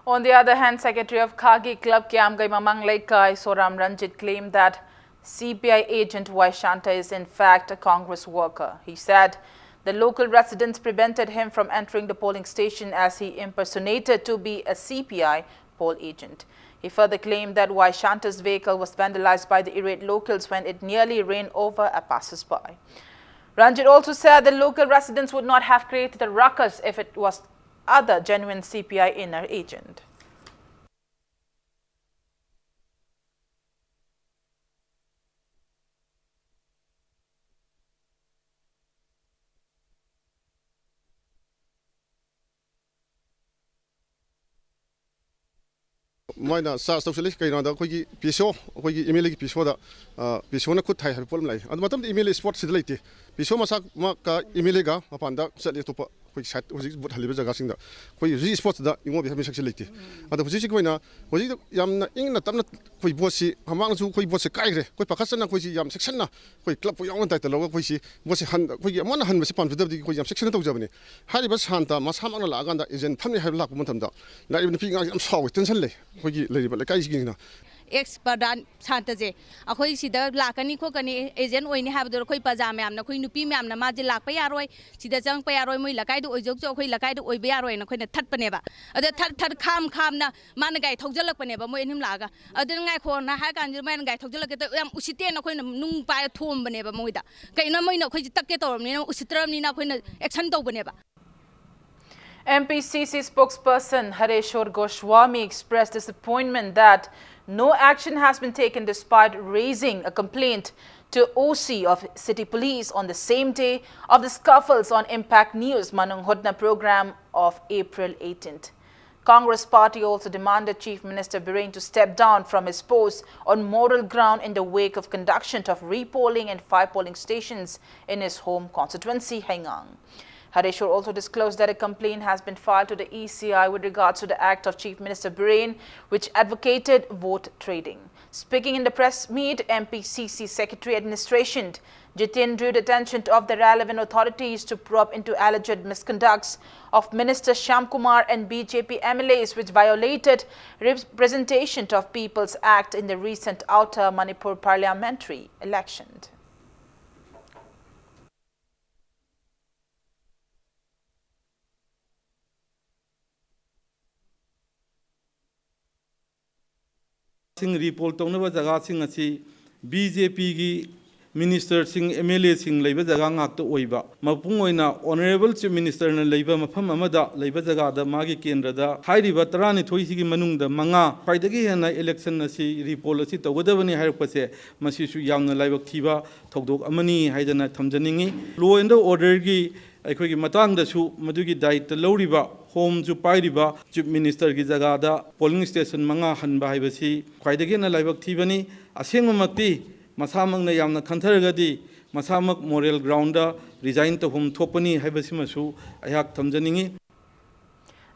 On the other hand, secretary of Khagi Club Kiamgai Mamang Leikai, Soram Ranjit, claimed that C P I agent Waishanta is in fact a Congress worker. He said the local residents prevented him from entering the polling station as he impersonated to be a C P I poll agent. He further claimed that Waishanta's vehicle was vandalized by the irate locals when it nearly ran over a passersby. Ranjit also said the local residents would not have created a ruckus if it was other genuine C P I inner agent. ꯃꯣꯏꯅ charge ꯇꯧꯁꯤꯜꯂꯤ꯫ ꯀꯩꯅꯣꯗ ꯑꯩꯈꯣꯏꯒꯤ P S O, ꯑꯩꯈꯣꯏꯒꯤ M L A ꯒꯤ P S O ꯗ, ꯑ, P S O ꯅ ꯈꯨꯠ ꯊꯥꯏ ꯍꯥꯏꯕ ꯄꯣꯠ ꯑꯃ ꯂꯥꯛꯏ꯫ ꯑꯗꯨ ꯃꯇꯝꯗ M L A spot ꯁꯤꯗ ꯂꯩꯇꯦ꯫ P S O ꯃꯁꯥꯃꯛꯀ M L A ꯒ ꯃꯄꯥꯟꯗ ꯆꯠꯂꯤ ꯑꯇꯣꯞꯄ꯫ ꯑꯩꯈꯣꯏꯒꯤ ꯁꯥꯏꯠ ꯍꯧꯖꯤꯛ ꯕꯨꯠ ꯍꯜꯂꯤꯕ ꯖꯒꯥꯁꯤꯡꯗ ꯑꯩꯈꯣꯏ ꯍꯧꯖꯤꯛ ꯁ꯭ꯄꯣꯔꯠꯁꯤꯗ ꯏꯪꯉꯣꯕꯤ ꯍꯥꯏꯕ ꯃꯤꯁꯛꯁꯤ ꯂꯩꯇꯦ꯫ ꯑꯗꯣ ꯍꯧꯖꯤꯛ ꯍꯧꯖꯤꯛꯀꯤ ꯑꯣꯏꯅ ꯍꯧꯖꯤꯛ ꯌꯥꯝꯅ ꯏꯪꯅ ꯇꯞꯅ ꯑꯩꯈꯣꯏ ꯕꯣꯠꯁꯤ ꯃꯃꯥꯡꯗꯁꯨ ꯑꯩꯈꯣꯏ ꯕꯣꯠꯁꯦ ꯀꯥꯏꯈ꯭ꯔꯦ꯫ ꯑꯩꯈꯣꯏ ꯄꯥꯈꯠꯆꯅ ꯑꯩꯈꯣꯏꯁꯤ ꯌꯥꯝ ꯆꯦꯛꯁꯤꯟꯅ ꯑꯩꯈꯣꯏ ꯀ꯭ꯂꯕꯄꯨ ꯌꯥꯎꯅ ꯗꯥꯏꯇ ꯂꯧꯔꯒ ꯑꯩꯈꯣꯏꯁꯤ ꯕꯣꯠꯁꯦ ꯍꯟ-, ꯑꯩꯈꯣꯏꯒꯤ ꯑꯃꯨꯛ ꯍꯟꯅ ꯍꯟꯕꯁꯦ ꯄꯥꯝꯖꯗꯕꯗꯒꯤ ꯑꯩꯈꯣꯏ ꯌꯥꯝ ꯆꯦꯛꯁꯤꯟꯅ ꯇꯧꯖꯕꯅꯤ꯫ ꯍꯥꯏꯔꯤꯕ ꯁꯥꯟꯇ ꯃꯁꯥꯃꯛꯅ ꯂꯥꯛꯑꯀꯥꯟꯗ ꯑꯦꯖꯦꯟ ꯐꯝꯅꯤ ꯍꯥꯏꯕ ꯂꯥꯛꯄ ꯃꯇꯝꯗ ꯂꯥꯛꯏꯕ ꯅꯨꯄꯤ ꯑꯉꯥꯡꯁꯤ ꯌꯥꯝ ꯁꯥꯎꯋꯦ, ꯇꯦꯟꯁꯟ ꯂꯩ ꯑꯩꯈꯣꯏꯒꯤ ꯂꯩꯔꯤꯕ ꯂꯩꯀꯥꯏꯁꯤꯡꯁꯤꯅ꯫ ꯑꯦꯛꯁ ꯄ꯭ꯔꯙꯥꯟ ꯁꯥꯟꯇꯁꯦ ꯑꯩꯈꯣꯏ ꯁꯤꯗ ꯂꯥꯛꯀꯅꯤ ꯈꯣꯠꯀꯅꯤ, ꯑꯦꯖꯦꯟ ꯑꯣꯏꯅꯤ ꯍꯥꯏꯕꯗꯨꯗ ꯑꯩꯈꯣꯏ ꯄ꯭ꯔꯖꯥ ꯃꯌꯥꯝꯅ, ꯑꯩꯈꯣꯏ ꯅꯨꯄꯤ ꯃꯌꯥꯝꯅ ꯃꯥꯁꯦ ꯂꯥꯛꯄ ꯌꯥꯔꯣꯏ, ꯁꯤꯗ ꯆꯪꯉꯛꯄ ꯌꯥꯔꯣꯏ, ꯃꯣꯏ ꯂꯩꯀꯥꯏꯗ ꯑꯣꯏꯖꯧꯁꯨ ꯑꯩꯈꯣꯏ ꯂꯩꯀꯥꯏꯗ ꯑꯣꯏꯕ ꯌꯥꯔꯣꯏꯅ ꯑꯩꯈꯣꯏꯅ ꯊꯠꯄꯅꯦꯕ꯫ ꯑꯗ ꯊꯠ ꯊꯠ ꯈꯥꯝ ꯈꯥꯝꯅ ꯃꯥꯅ ꯒꯥꯔꯤ ꯊꯧꯖꯤꯜꯂꯛꯄꯅꯦꯕ, ꯃꯣꯏ ꯑꯅꯤꯃꯛ ꯂꯥꯛꯑꯒ꯫ ꯑꯗꯨꯅ ꯉꯥꯏꯈꯣꯅ ꯍꯥꯏ ꯀꯥꯟꯁꯤꯗ ꯃꯥꯅ ꯒꯥꯔꯤ ꯊꯧꯖꯤꯜꯂꯛꯀꯦ ꯇꯧ-, ꯌꯥꯝ ꯎꯁꯤꯠꯇꯦꯅ ꯑꯩꯈꯣꯏꯅ ꯅꯨꯡ ꯄꯥꯏꯔ ꯊꯣꯝꯕꯅꯦꯕ ꯃꯣꯏꯗ꯫ ꯀꯩꯅꯣ ꯃꯣꯏꯅ ꯑꯩꯈꯣꯏꯁꯦ ꯇꯛꯀꯦ ꯇꯧꯔꯕꯅꯤꯅ, ꯎꯁꯤꯠꯇ꯭ꯔꯕꯅꯤꯅ ꯑꯩꯈꯣꯏꯅ ꯑꯦꯛꯁꯟ ꯇꯧꯕꯅꯦꯕ꯫ M P C C spokesperson Hareshwar Goswami expressed disappointment that no action has been taken despite raising a complaint to O C of City Police on the same day of the scuffles on Impact News Manung Hotna program of April eighteenth. Congress party also demanded Chief Minister Biren to step down from his post on moral ground in the wake of conduction of repolling in five polling stations in his home constituency, Haigang. Hareshwar also disclosed that a complaint has been filed to the E C I with regards to the act of Chief Minister Biren, which advocated vote trading. Speaking in the press meet, M P C C Secretary Administration Jitin drew the attention of the relevant authorities to probe into alleged misconducts of Minister Shyam Kumar and B J P M L As, which violated Representation of People's Act in the recent Outer Manipur parliamentary election. ꯁꯤꯡ ꯔꯤꯄꯣꯜ ꯇꯧꯅꯕ ꯖꯒꯥꯁꯤꯡ ꯑꯁꯤ ꯕꯤ ꯖꯦ ꯄꯤꯒꯤ ꯃꯤꯅꯤꯁꯇꯔꯁꯤꯡ, ꯑꯦꯝ ꯑꯦꯜ ꯑꯦꯁꯤꯡ ꯂꯩꯕ ꯖꯒꯥ ꯉꯥꯛꯇ ꯑꯣꯏꯕ, ꯃꯄꯨꯡ ꯑꯣꯏꯅ ꯑꯣꯅꯔꯦꯕꯜ ꯆꯤꯐ ꯃꯤꯅꯤꯁꯇꯔꯅ ꯂꯩꯕ ꯃꯐꯝ ꯑꯃꯗ ꯂꯩꯕ ꯖꯒꯥꯗ ꯃꯥꯒꯤ ꯀꯦꯟꯗ꯭ꯔꯗ ꯍꯥꯏꯔꯤꯕ ꯇꯔꯥꯅꯤꯊꯣꯏꯁꯤꯒꯤ ꯃꯅꯨꯡꯗ ꯃꯉꯥ ꯈ꯭ꯋꯥꯏꯗꯒꯤ ꯍꯦꯟꯅ ꯏꯂꯦꯛꯁꯟ ꯑꯁꯤ ꯔꯤꯄꯣꯜ ꯑꯁꯤ ꯇꯧꯒꯗꯕꯅꯤ ꯍꯥꯏꯔꯛꯄꯁꯦ, ꯃꯁꯤꯁꯨ ꯌꯥꯝꯅ ꯂꯥꯏꯕꯛ ꯊꯤꯕ ꯊꯧꯗꯣꯛ ꯑꯃꯅꯤ ꯍꯥꯏꯗꯅ ꯊꯝꯖꯅꯤꯡꯏ꯫ Law and orderꯒꯤ ꯑꯩꯈꯣꯏꯒꯤ ꯃꯇꯥꯡꯗꯁꯨ ꯃꯗꯨꯒꯤ ꯗꯥꯌꯤꯠꯇ ꯂꯧꯔꯤꯕ, ꯍꯣꯝꯁꯨ ꯄꯥꯏꯔꯤꯕ ꯆꯤꯐ ꯃꯤꯅꯤꯁꯇꯔꯒꯤ ꯖꯒꯥꯗ ꯄꯣꯂꯤꯡ ꯁ꯭ꯇꯦꯁꯟ ꯃꯉꯥ ꯍꯟꯕ ꯍꯥꯏꯕꯁꯤ ꯈ꯭ꯋꯥꯏꯗꯒꯤ ꯍꯦꯟꯅ ꯂꯥꯏꯕꯛ ꯊꯤꯕꯅꯤ꯫ ꯑꯁꯦꯡꯕꯃꯛꯇꯤ ꯃꯁꯥꯃꯛꯅ ꯌꯥꯝꯅ ꯈꯟꯊꯔꯒꯗꯤ ꯃꯁꯥꯃꯛ moral groundꯗ resign ꯇꯧꯐꯝ ꯊꯣꯛꯄꯅꯤ ꯍꯥꯏꯕꯁꯤꯃꯁꯨ ꯑꯩꯍꯥꯛ ꯊꯝꯖꯅꯤꯡꯏ꯫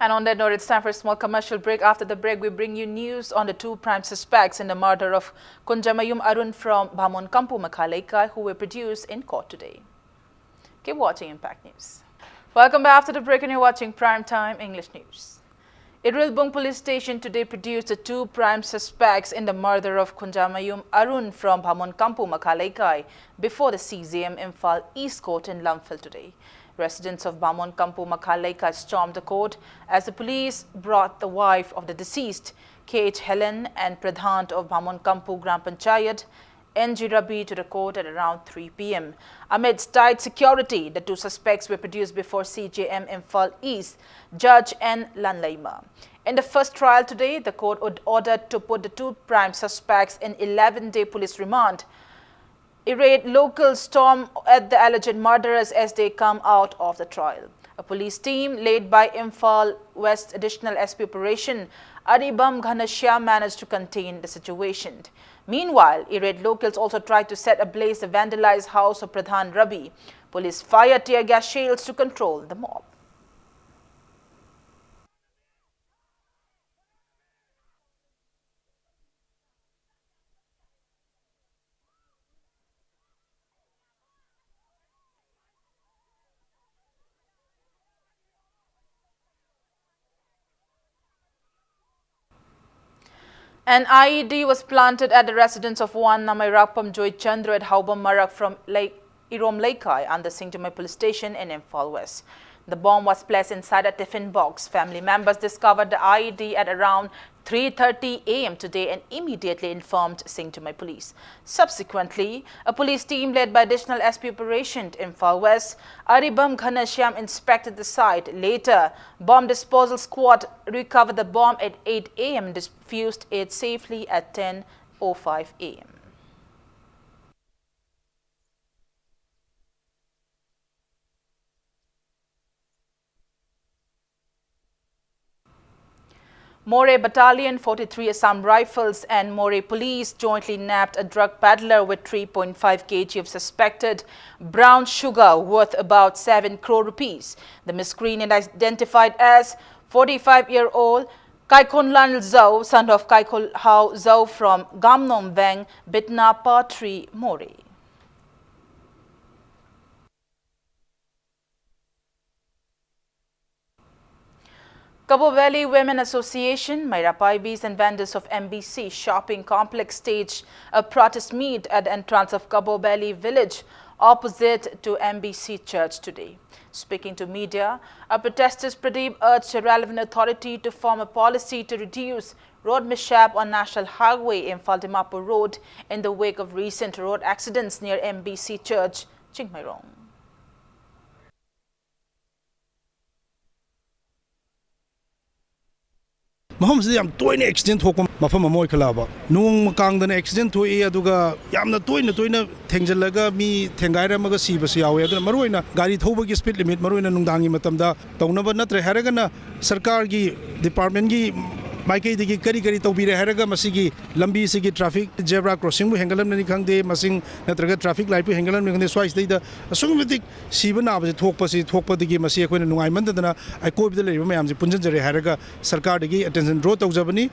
And on that note, it's time for a small commercial break. After the break, we bring you news on the two prime suspects in the murder of Kunjamayum Arun from Bamon Kampu Makha Leikai, who were produced in court today. Keep watching Impact News. Welcome back after the break, and you're watching Prime Time English News. Irilbung Police Station today produced the two prime suspects in the murder of Kunjamayum Arun from Bamon Kampu Makha Leikai before the C J M Imphal East Court in Lamphel today. Residents of Bamon Kampu Makha Leikai stormed the court as the police brought the wife of the deceased, K H Helen, and Pradhan of Bamon Kampu Gram Panchayat, N G Rabi, to the court at around three p m. Amidst tight security, the two suspects were produced before C J M Imphal East, Judge N Lanleima. In the first trial today, the court ordered to put the two prime suspects in eleven-day police remand. Irate locals storm at the alleged murderers as they come out of the trial. A police team led by Imphal West Additional S P Operation Aribam Ghanashyam managed to contain the situation. Meanwhile, irate locals also tried to set ablaze the vandalized house of Pradhan Rabi. Police fired tear gas shells to control the mob. An I E D was planted at the residence of one Namairakpam Joy Chandra at Haubam Marak from Lake Irom Leikai under Singtamai Police Station in Imphal West. The bomb was placed inside a tiffin box. Family members discovered the I E D at around three thirty a m today and immediately informed Singtamai Police. Subsequently, a police team led by Additional S P Operation Imphal West, Aribam Ghanashyam, inspected the site. Later, bomb disposal squad recovered the bomb at eight a m and diffused it safely at ten oh five a m. Moreh Battalion, forty-three Assam Rifles and Moreh Police jointly nabbed a drug peddler with three point five kilograms of suspected brown sugar worth about seven crore rupees. The miscreant, identified as forty-five-year-old Kaikhonlal Zhao, son of Kaikhonlal Zhao from Gamnom Veng, Bitna Patri, Moreh. Kabaw Valley Women Association, Meira Paibis and vendors of M B C shopping complex staged a protest meet at the entrance of Kabaw Valley village opposite to M B C church today. Speaking to media, a protesters Pradeep urged the relevant authority to form a policy to reduce road mishap on National Highway Imphal Dimapur Road in the wake of recent road accidents near M B C church, Chingmeirong. ꯃꯐꯝꯁꯤꯗ ꯌꯥꯝ ꯇꯣꯏꯅ ꯑꯦꯛꯁꯤꯗꯦꯟ ꯊꯣꯛꯄ ꯃꯐꯝ ꯑꯃ ꯑꯣꯏꯈꯠꯂꯛꯑꯕ꯫ ꯅꯣꯡꯃ ꯀꯥꯡꯗꯅ ꯑꯦꯛꯁꯤꯗꯦꯟ ꯊꯣꯛꯏ, ꯑꯗꯨꯒ ꯌꯥꯝꯅ ꯇꯣꯏꯅ ꯇꯣꯏꯅ ꯊꯦꯡꯖꯤꯜꯂꯒ ꯃꯤ ꯊꯦꯡꯒꯥꯏꯔꯝꯃꯒ ꯁꯤꯕꯁꯨ ꯌꯥꯎꯋꯤ꯫ ꯑꯗꯨꯅ ꯃꯔꯨꯑꯣꯏꯅ ꯒꯥꯔꯤ ꯊꯧꯕꯒꯤ ꯁ꯭ꯄꯤꯗ ꯂꯤꯃꯤꯠ, ꯃꯔꯨꯑꯣꯏꯅ ꯅꯨꯡꯗꯥꯡꯒꯤ ꯃꯇꯝꯗ ꯇꯧꯅꯕ, ꯅꯠꯇ꯭ꯔꯦ ꯍꯥꯏꯔꯒꯅ ꯁꯔꯀꯥꯔꯒꯤ ꯗꯤꯄꯥꯔꯠꯃꯦꯟꯒꯤ ꯃꯥꯏꯀꯩꯗꯒꯤ ꯀꯔꯤ ꯀꯔꯤ ꯇꯧꯕꯤꯔꯦ ꯍꯥꯏꯔꯒ ꯃꯁꯤꯒꯤ ꯂꯝꯕꯤꯁꯤꯒꯤ ꯇ꯭ꯔꯥꯐꯤꯛ ꯖꯦꯕ꯭ꯔꯥ ꯀ꯭ꯔꯣꯁꯤꯡꯕꯨ ꯍꯦꯟꯒꯠꯂꯝꯕꯅꯤ ꯈꯪꯗꯦ, ꯃꯁꯤꯡ ꯅꯠꯇ꯭ꯔꯒ ꯇ꯭ꯔꯥꯐꯤꯛ ꯂꯥꯏꯠꯄꯨ ꯍꯦꯟꯒꯠꯂꯝꯕꯅꯤ ꯈꯪꯗꯦ, ꯁ꯭ꯋꯥꯏꯁꯤꯗꯩꯗ ꯑꯁꯨꯛꯀꯤ ꯃꯇꯤꯛ ꯁꯤꯕ ꯅꯥꯕꯁꯤ ꯊꯣꯛꯄꯁꯤ, ꯊꯣꯛꯄꯗꯒꯤ ꯃꯁꯤ ꯑꯩꯈꯣꯏꯅ ꯅꯨꯡꯉꯥꯏꯃꯟꯗꯗꯅ ꯑꯀꯣꯏꯕꯗ ꯂꯩꯔꯤꯕ ꯃꯌꯥꯝꯁꯤ ꯄꯨꯟꯁꯤꯟꯖꯔꯦ ꯍꯥꯏꯔꯒ ꯁꯔꯀꯥꯔꯗꯒꯤ attention draw ꯇꯧꯖꯕꯅꯤ꯫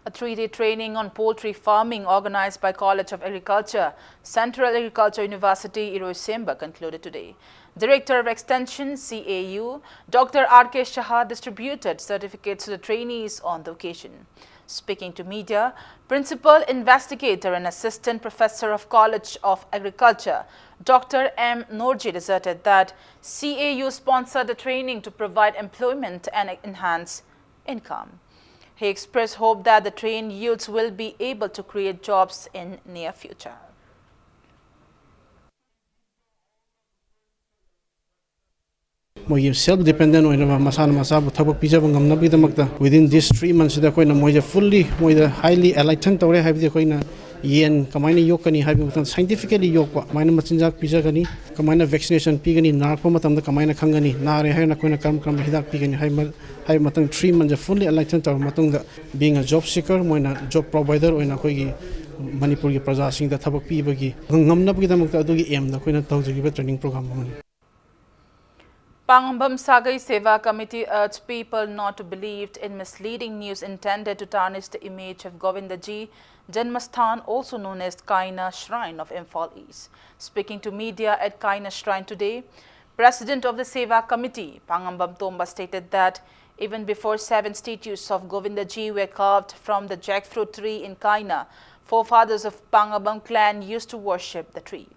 A three-day training on poultry farming organized by College of Agriculture, Central Agriculture University, Iroisemba concluded today. Director of Extension, C A U, Doctor R K Shah distributed certificates to the trainees on the occasion. Speaking to media, Principal Investigator and Assistant Professor of College of Agriculture, Doctor M Norjit, asserted that C A U sponsored the training to provide employment and enhance income. He expressed hope that the trained youths will be able to create jobs in near future. ꯃꯣꯏꯒꯤ ꯁꯦꯜꯐ ꯗꯤꯄꯦꯟꯗꯦꯟ ꯑꯣꯏꯅꯕ, ꯃꯁꯥꯅ ꯃꯁꯥꯕꯨ ꯊꯕꯛ ꯄꯤꯖꯕ ꯉꯝꯅꯕꯒꯤꯗꯃꯛꯇ within this three months ꯁꯤꯗ ꯑꯩꯈꯣꯏꯅ ꯃꯣꯏꯁꯦ fully, ꯃꯣꯏꯗ highly enlighten ꯇꯧꯔꯦ, ꯍꯥꯏꯕꯗꯤ ꯑꯩꯈꯣꯏꯅ ꯌꯦꯟ ꯀꯃꯥꯏꯅ ꯌꯣꯛꯀꯅꯤ ꯍꯥꯏꯕꯒꯤ ꯃꯇꯥꯡꯗ scientifically ꯌꯣꯛꯄ, ꯀꯃꯥꯏꯅ ꯃꯆꯤꯟꯖꯥꯛ ꯄꯤꯖꯒꯅꯤ, ꯀꯃꯥꯏꯅ vaccination ꯄꯤꯒꯅꯤ, ꯅꯥꯔꯛꯄ ꯃꯇꯝꯗ ꯀꯃꯥꯏꯅ ꯈꯪꯒꯅꯤ, ꯅꯥꯔꯦ ꯍꯥꯏꯔꯒꯅ ꯑꯩꯈꯣꯏꯅ ꯀꯔꯝ ꯀꯔꯝꯕ ꯍꯤꯗꯥꯛ ꯄꯤꯒꯅꯤ ꯍꯥꯏꯕ, ꯍꯥꯏꯕ ꯃꯇꯥꯡꯗ three months fully enlighten ꯇꯧꯔꯕ ꯃꯇꯨꯡꯗ, being a job seeker, ꯃꯣꯏꯅ job provider ꯑꯣꯏꯅ ꯑꯩꯈꯣꯏꯒꯤ ꯃꯅꯤꯄꯨꯔꯒꯤ ꯄ꯭ꯔꯖꯥꯁꯤꯡꯗ ꯊꯕꯛ ꯄꯤꯕꯒꯤ ꯉꯝꯅꯕꯒꯤꯗꯃꯛꯇ ꯑꯗꯨꯒꯤ aimꯗ ꯑꯩꯈꯣꯏꯅ ꯇꯧꯖꯈꯤꯕ training program ꯑꯃꯅꯤ꯫ Pangambam Sagai Seva Committee urged people not to believe in misleading news intended to tarnish the image of Govindaji Janmasthan, also known as Kaina Shrine of Imphal East. Speaking to media at Kaina Shrine today, President of the Seva Committee, Pangambam Tomba, stated that even before seven statues of Govindaji were carved from the jackfruit tree in Kaina, forefathers of Pangambam clan used to worship the tree.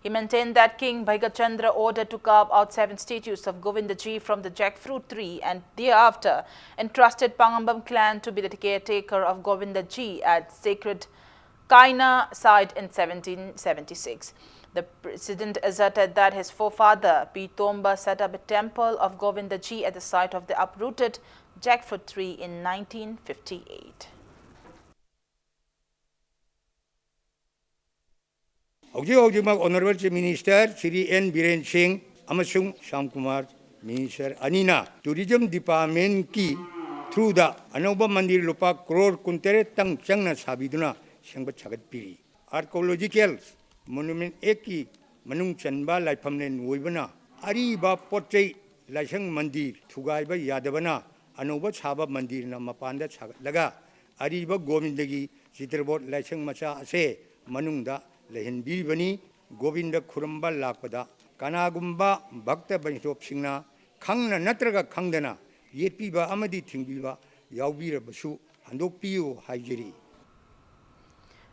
He maintained that King Bhaigachandra ordered to carve out seven statues of Govindaji from the jackfruit tree and thereafter entrusted Pangambam clan to be the caretaker of Govindaji at sacred Kaina site in seventeen seventy-six. The president asserted that his forefather P. Tomba set up a temple of Govindaji at the site of the uprooted jackfruit tree in nineteen fifty-eight. ꯍꯧꯖꯤꯛ ꯍꯧꯖꯤꯛꯃꯛ Honourable Chief Minister Shri N Biren Singh ꯑꯃꯁꯨꯡ ꯁ꯭ꯌꯥꯝ ꯀꯨꯃꯥꯔ Minister ꯑꯅꯤꯅ Tourism Departmentꯀꯤ throughꯗ ꯑꯅꯧꯕ ꯃꯟꯗꯤꯔ ꯂꯨꯄꯥ ꯀ꯭ꯔꯣꯔ ꯀꯨꯟꯇꯔꯦꯠꯇꯪ ꯆꯪꯅ ꯁꯥꯕꯤꯗꯨꯅ ꯁꯦꯝꯒꯠ ꯁꯥꯒꯠꯄꯤꯔꯤ꯫ Archaeological Monument Actꯀꯤ ꯃꯅꯨꯡ ꯆꯟꯕ ꯂꯥꯏꯐꯝꯂꯦꯟ ꯑꯣꯏꯕꯅ ꯑꯔꯤꯕ ꯄꯣꯠ ꯆꯩ ꯂꯥꯏꯁꯪ ꯃꯟꯗꯤꯔ ꯊꯨꯒꯥꯏꯕ ꯌꯥꯗꯕꯅ ꯑꯅꯧꯕ ꯁꯥꯕ ꯃꯟꯗꯤꯔꯅ ꯃꯄꯥꯟꯗ ꯁꯥꯒꯠꯂꯒ ꯑꯔꯤꯕ ꯒꯣꯕꯤꯟꯗꯒꯤ ꯆꯤꯇ꯭ꯔꯕꯣꯠ ꯂꯥꯏꯁꯪ ꯃꯆꯥ ꯑꯁꯦ ꯃꯅꯨꯡꯗ ꯂꯩꯍꯟꯕꯤꯔꯤꯕꯅꯤ꯫ ꯒꯣꯕꯤꯟꯗ ꯈꯨꯔꯨꯝꯕ ꯂꯥꯛꯄꯗ ꯀꯅꯥꯒꯨꯝꯕ ꯚꯛꯇ ꯕꯩꯁꯅꯣꯞꯁꯤꯡꯅ ꯈꯪꯅ ꯅꯠꯇ꯭ꯔꯒ ꯈꯪꯗꯅ ꯌꯦꯠꯄꯤꯕ ꯑꯃꯗꯤ ꯊꯤꯡꯕꯤꯕ ꯌꯥꯎꯕꯤꯔꯕꯁꯨ ꯍꯟꯗꯣꯛꯄꯤꯌꯨ ꯍꯥꯏꯖꯔꯤ꯫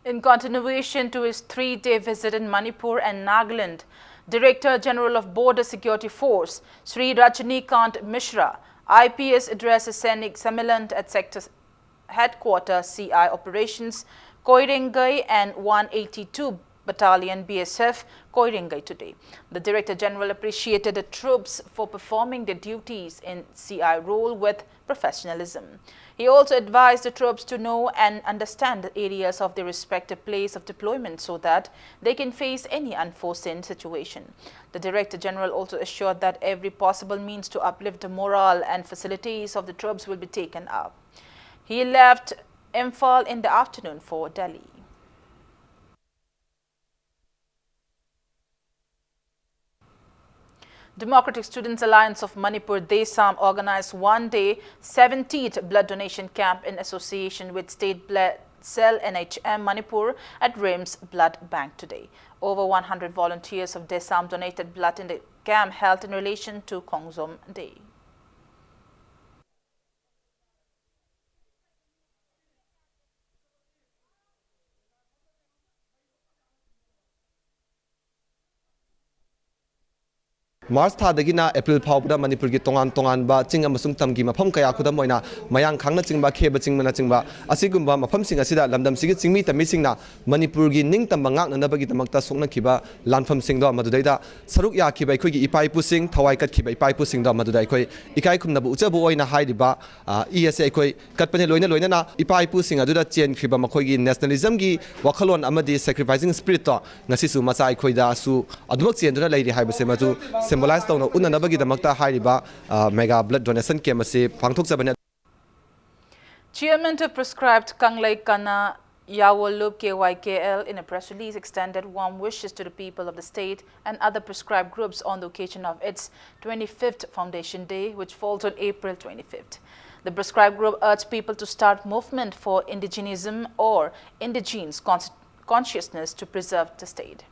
In continuation to his three-day visit in Manipur and Nagaland, Director General of Border Security Force, Shri Rajnikant Mishra, I P S, addressed Sainik Sammelan at Sector Headquarter C I Operations, Koirengei and one eighty-two Battalion B S F, Koirengei today. The Director General appreciated the troops for performing their duties in C I role with professionalism. He also advised the troops to know and understand the areas of their respective place of deployment so that they can face any unforeseen situation. The Director General also assured that every possible means to uplift the morale and facilities of the troops will be taken up. He left Imphal in the afternoon for Delhi. Democratic Students Alliance of Manipur, DESAM, organized one-day seventeenth blood donation camp in association with state blood cell N H M Manipur at RIMS Blood Bank today. Over one hundred volunteers of DESAM donated blood in the camp held in relation to Khongjom Day. March ꯊꯥꯗꯒꯤꯅ ꯑꯦꯄ꯭ꯔꯤꯜ ꯐꯥꯎꯕꯗ ꯃꯅꯤꯄꯨꯔꯒꯤ ꯇꯣꯉꯥꯟ ꯇꯣꯉꯥꯟꯕ ꯆꯤꯡ ꯑꯃꯁꯨꯡ ꯇꯝꯒꯤ ꯃꯐꯝ ꯀꯌꯥ, ꯈꯨꯗꯝ ꯑꯣꯏꯅ ꯃꯌꯥꯡꯈꯥꯡꯅꯆꯤꯡꯕ, ꯈꯦꯕꯆꯤꯡꯕꯅꯆꯤꯡꯕ, ꯑꯁꯤꯒꯨꯝꯕ ꯃꯐꯝꯁꯤꯡ ꯑꯁꯤꯗ ꯂꯝꯗꯝꯁꯤꯒꯤ ꯆꯤꯡꯃꯤ ꯇꯝꯃꯤꯁꯤꯡꯅ ꯃꯅꯤꯄꯨꯔꯒꯤ ꯅꯤꯡꯇꯝꯕ ꯉꯥꯛꯅꯅꯕꯒꯤꯗꯃꯛꯇ ꯁꯣꯛꯅꯈꯤꯕ ꯂꯥꯟꯐꯝꯁꯤꯡꯗꯣ, ꯃꯗꯨꯗꯩꯗ ꯁꯔꯨꯛ ꯌꯥꯈꯤꯕ ꯑꯩꯈꯣꯏꯒꯤ ꯏꯄꯥ ꯏꯄꯨꯁꯤꯡ, ꯊꯋꯥꯏ ꯀꯠꯈꯤꯕ ꯏꯄꯥ ꯏꯄꯨꯁꯤꯡꯗꯣ, ꯃꯗꯨꯗ ꯑꯩꯈꯣꯏ ꯏꯀꯥꯏ ꯈꯨꯝꯅꯕ ꯎꯠꯆꯕ ꯑꯣꯏꯅ ꯍꯥꯏꯔꯤꯕ, ꯑ, ꯏ ꯑꯁꯦ ꯑꯩꯈꯣꯏ ꯀꯠꯄꯅꯤ꯫ ꯂꯣꯏꯅ ꯂꯣꯏꯅꯅ ꯏꯄꯥ ꯏꯄꯨꯁꯤꯡ ꯑꯗꯨꯗ ꯆꯦꯟꯈ꯭ꯔꯤꯕ ꯃꯈꯣꯏꯒꯤ ꯅꯦꯁꯅꯦꯂꯤꯖꯝꯒꯤ ꯋꯥꯈꯜꯂꯣꯟ ꯑꯃꯗꯤ ꯁꯦꯀ꯭ꯔꯤꯐꯥꯏꯁꯤꯡ ꯁ꯭ꯄꯤꯔꯤꯠꯇꯣ ꯉꯁꯤꯁꯨ ꯃꯆꯥ ꯑꯩꯈꯣꯏꯗꯁꯨ ꯑꯗꯨꯃꯛ ꯆꯦꯟꯗꯨꯅ ꯂꯩꯔꯤ ꯍꯥꯏꯕꯁꯦ ꯃꯗꯨ ꯁꯤꯝꯕꯣꯂꯥꯏꯖ ꯇꯧꯅ ꯎꯠꯅꯅꯕꯒꯤꯗꯃꯛꯇ ꯍꯥꯏꯔꯤꯕ, ꯑ, ꯃꯦꯒꯥ ꯕ꯭ꯂꯗ ꯗꯣꯅꯦꯁꯟ ꯀꯦꯝꯞ ꯑꯁꯤ ꯄꯥꯡꯊꯣꯛꯆꯕꯅꯤ꯫ Chairman of Proscribed Kanglei Kana Yawolup K Y K L, in a press release, extended warm wishes to the people of the state and other proscribed groups on the occasion of its twenty-fifth Foundation Day, which falls on April twenty-fifth. The proscribed group urged people to start movement for indigenism or indigenous cons-, consciousness to preserve the state.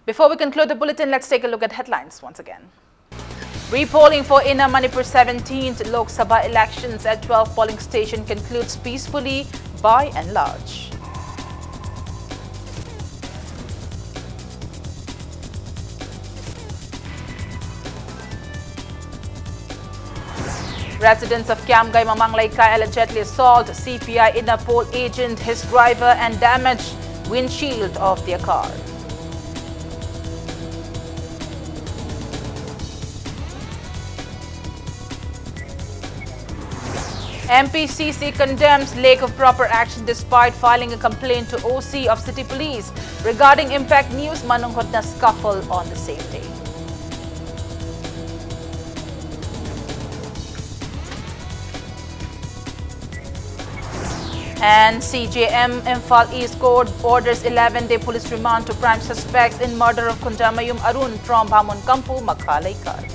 Before we conclude the bulletin, let's take a look at headlines once again. Repolling for Inner Manipur seventeenth Lok Sabha elections at twelve polling station concludes peacefully by and large. Residents of Kiamgai Mamang Leikai allegedly assault C P I inner poll agent, his driver and damage windshield of their car. M P C C condemns lack of proper action despite filing a complaint to O C of City Police regarding Impact News Manunghutna scuffle on the same day. And C J M Imphal East Court orders eleven-day police remand to prime suspects in murder of Khundra Mayum Arun from Bhamun Kampu, Makha Leikai.